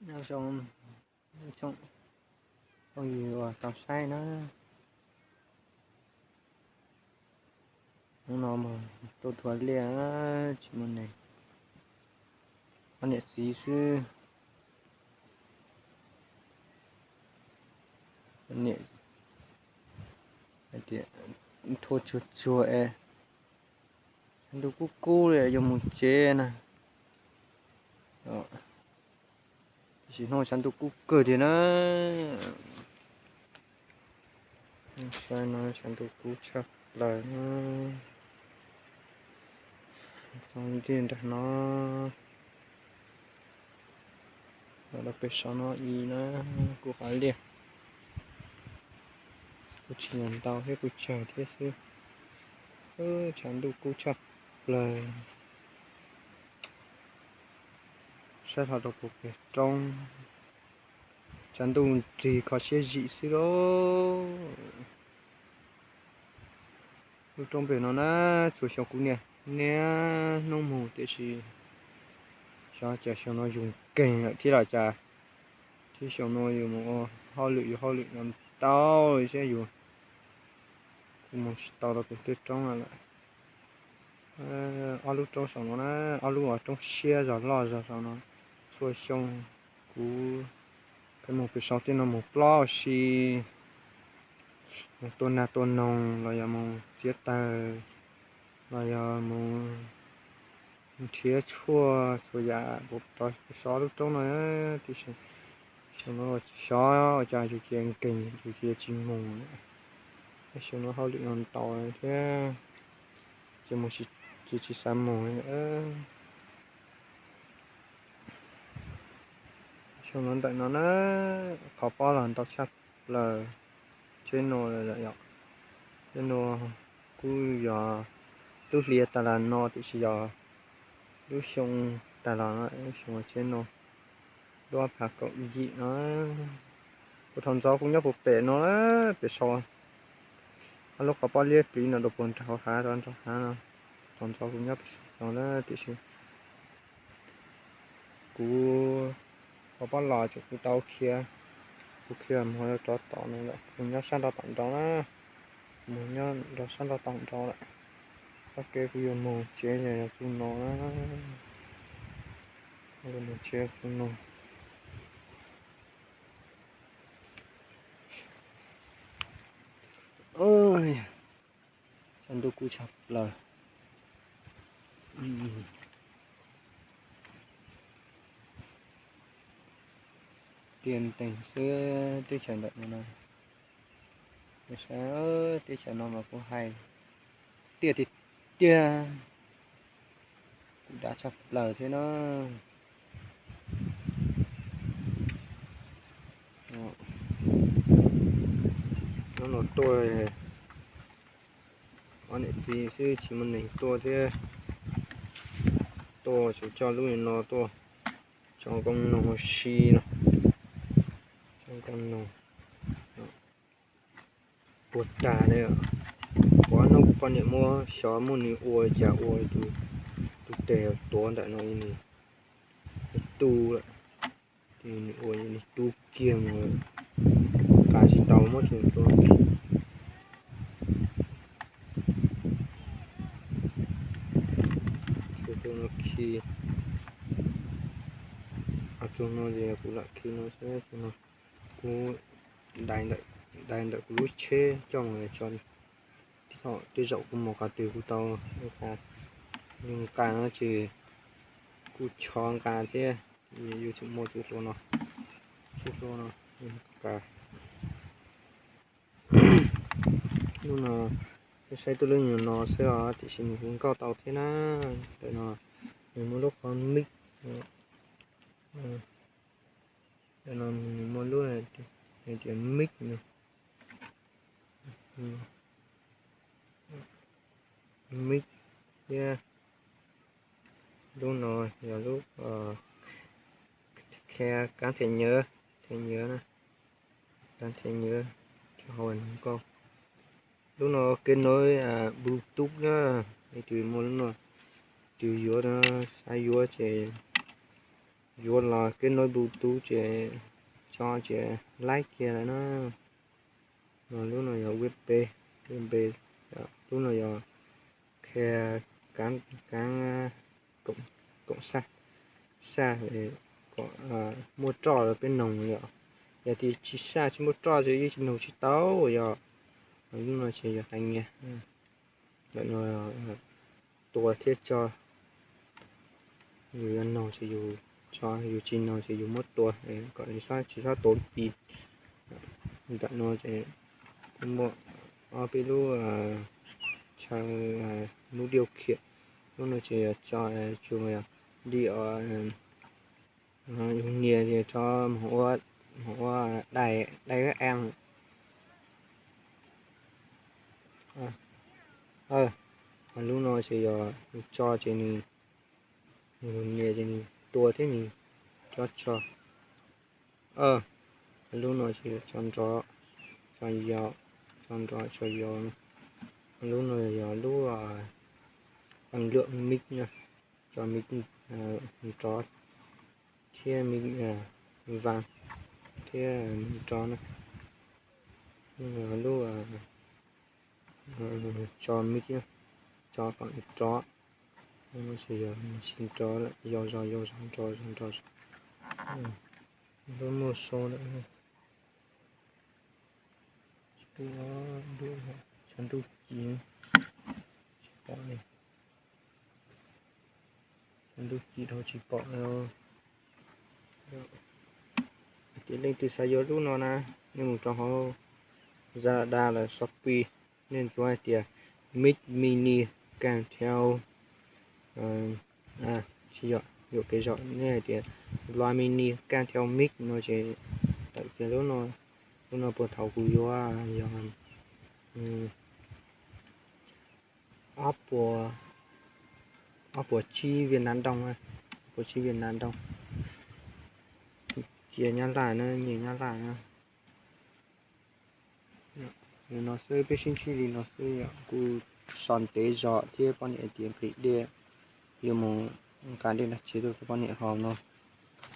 Nyob zoo tsoom phooj ywg uas tau saib na, hnub no mus tua thuav liaj tsis muaj neeg, ob niam txiv xwb. Niam hais tias thua tsuag tsuag es tshav ntuj kub kub li yuav mus tsev na. Tiam sis hnub tshav ntuj kub kawg tiag na. Saib no tshav ntuj kub tshaj plaws na. Txog ntiag nrag no, los rau pem saum no ib na, kuj qhov liaj kuj tsis yog ntau thiab, kuj tsawg thiab xwb. Tshav ntuj kub tshaj plaws. Saib hlo rau puag pem roob, tshav ntuj nrig kho siab zim xwb lauj. Lub roob pem no na, txhua xyoo kuv niaj niaj hnub mus tiam sis xyov cas xyoo no yus nkeeg lawm thiab los cas, thiab xyoo no yus mus ua hauj lwm, yus hauj lwm no ntau thiab yus kuj mus tsis tau rau pem tej roob no lawm. Ob lub roob saum no na, ob lub uas roob siab zog loj zog saum no, txhua xyoo kuv pheej mus pem saum tej no mus plob ua si, mus tua nag tua noog los yog mus txiav taws los yog mus nrhiav tshuaj txhua yam rau pem saum lub roob no. Tiam sis xyoo no xyov ua cas yus cia nkeeg, yus cia tsis mus, xyoo no hauj lwm no ntau thiab, ces mus ces tsis xav mus. Xyoo no ntawm no na, qhov pob los ntau tshaj plaws. Tsheb no, tsheb no kuj yog lub hli tas los no tiam sis yog lub xyoo tas los, lub xyoo tsheb no, lub ob phav kaum yim no. Kuv thaum ntxov kuv nyob puag pem no, pem saud, ob lub qhov pob liab pliv no rau puag nram hav, rau nram hav no. Thaum ntxov kuv nyob pem saud no na tiam sis kuv qhov pob los ces kuv tau khiav, kuv khiav mus rov tom no lawm, kuv nyob sab nraud tom nraud na, mus nyob rau sab nraud tom nraud lawm. Txoj kev kuv yuav mus tsev yog tus no na, yuav mus tsev tus no. Tshav ntuj kub tshaj plaws. Tiaj nteeg xwb teb chaws ntawm no na. Saib teb chaws no mas kuv hais tiaj tiag tiag, kuv dav tshaj plaws thiab na. Hnub no tuaj ob niam txiv xwb tsis muaj neeg tuaj thiab. Tuaj tsuas coj lub no tuaj tso nkauj noog ua si no. Tso nkauj noog puag tag li. Kuv ob hnub kuv poj niam muab xyov muab nws ua li cas ua tus tes tuav ntawm no nws tu lawm. Nws ua nws tu kiag mus, nqa tsis tau muab tus tua. Tus no khi, tus no ces kuv lam khi no xwb, tus no kuv dai ntawm kuv lub tsheb coj mus tso. Thaum tej zaum kuv mus qhov twg kuv tau nqa no ces kuj chov nqa thiab. Yuav tsum muaj tus hlua no, tus hlua no nqa. Lub no saib tuaj lub nyuag no xwb os, tiam sis nws kuj nkauj tau thiab na. Ntawm no nws muaj lub qhov mib, ntawm no nws muaj lub hais tias mib no, mib thiab. Lub no yog lub kab them nyuv, them nyuv na, kab them nyuv rau hauv nkauj. Lub no kev nối Bluetooth na, leej twg muaj lub no, twg yuav, xav yuav ces yuav los keb noj Bluetooth ces tso ces laib kiag lawm na. Lub no yog U S B, U S B, lub no yog qhia kaav koom saj, saj kom muaj roj rau peb noog yom. Yog tias tsis saj tsis muaj roj ces yeej tsis noog tsis tau yom. Lub no ces yog hais nyias, ntawm no tua thiab tso. Yus yuav noog ces yus tso, yus tsis noog ces yus muab tua kom tsis txhob tua lub ci. Ntawm no ces kuj muaj ob peb lub chaw lub diau khiam. Lub no ces yog tso tsuas li yus nias ces tso mus ua, mus ua dai, dai web app. Lub no ces yog tso ces nws, yus nias ces nws tua thiab nws tso tso. Lub no ces tso nrov, tso yau, tso nrov tso yau. Lub no yog lub ntawm mic na, tso mic nrov thiab mic vang thiab mic nrov na. Lub tso mic, tso kom nrov, tsis nrov lawm, yau zog yau zog nrov zog nrov. Lub muaj sau lawm. Tsis pom, tshav ntuj ci, tsis pom li. Tshav ntuj ci dhau tsis pom li. Ces leej twg xav yuav lub no na, nej mus rau hauv Lazada los Shopee, nej ntxuav hais tias Mic Mini Kang Theo, tsis yog, yuam kev zog, nej hais tias Loa Mini Kang Theo Mic no ces tawm kiag lub no. Lub no puag thaum kuv yuav yog ob puas, ob puas tsib Viaj Nam Dooj, ob puas tsib Viaj Nam Dooj. Cia Nyab Laj na, nyiaj Nyab Laj na. Li no xwb, peb sib ntsib li no xwb yom. Kuv so ntev zog thiab poj niam tias nqhis dej, yuav mus nqa dej nrog tsev tuaj rau poj niam haus no.